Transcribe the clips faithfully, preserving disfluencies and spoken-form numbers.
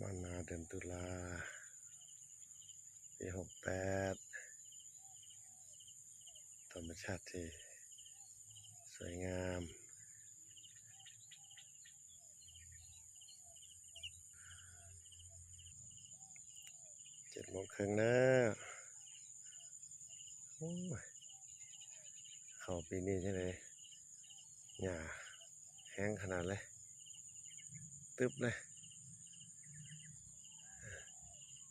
วันนาเดือนตุลา ปีหกแปด ธรรมชาติที่สวยงาม เจ็ดโมงครึ่งแล้ว โอ้ย เข้าปีนี้จั่งใด๋ หญ้าแฮงขนาดเลย ตึบเลย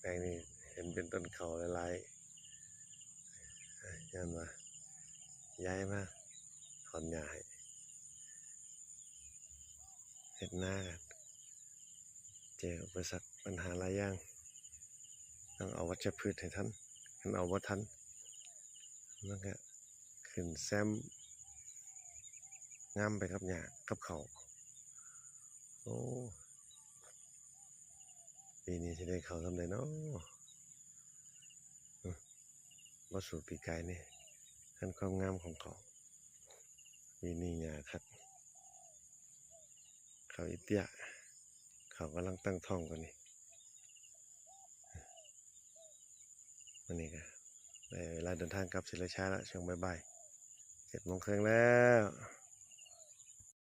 แปลงนี้เห็นเป็นต้นเข้าหลายๆ ย้อนว่าย้ายมาถอนหญ้าให้ เฮ็ดนาก็เจออุปสรรคปัญหาหลายอย่าง ต้องเอาวัชพืชให้ทัน คันเอาบ่ทัน มันก็ขึ้นแซมงามไปกับหญ้ากับเข้า โอ้ ปีนี้สิได้เข้าส่ำใด๋น้อ อือ บ่สู้ปีกายนี่ คันความงามของเข้า ปีนี้หญ้าคัก เข้าอีเตี้ย เข้ากำลังตั้งท้องกว่านี้ มื้อนี้ก็ได้เวลาเดินทางกลับศรีราชาแล้ว ช่วงบ่ายๆ เจ็ดโมงครึ่งแล้ว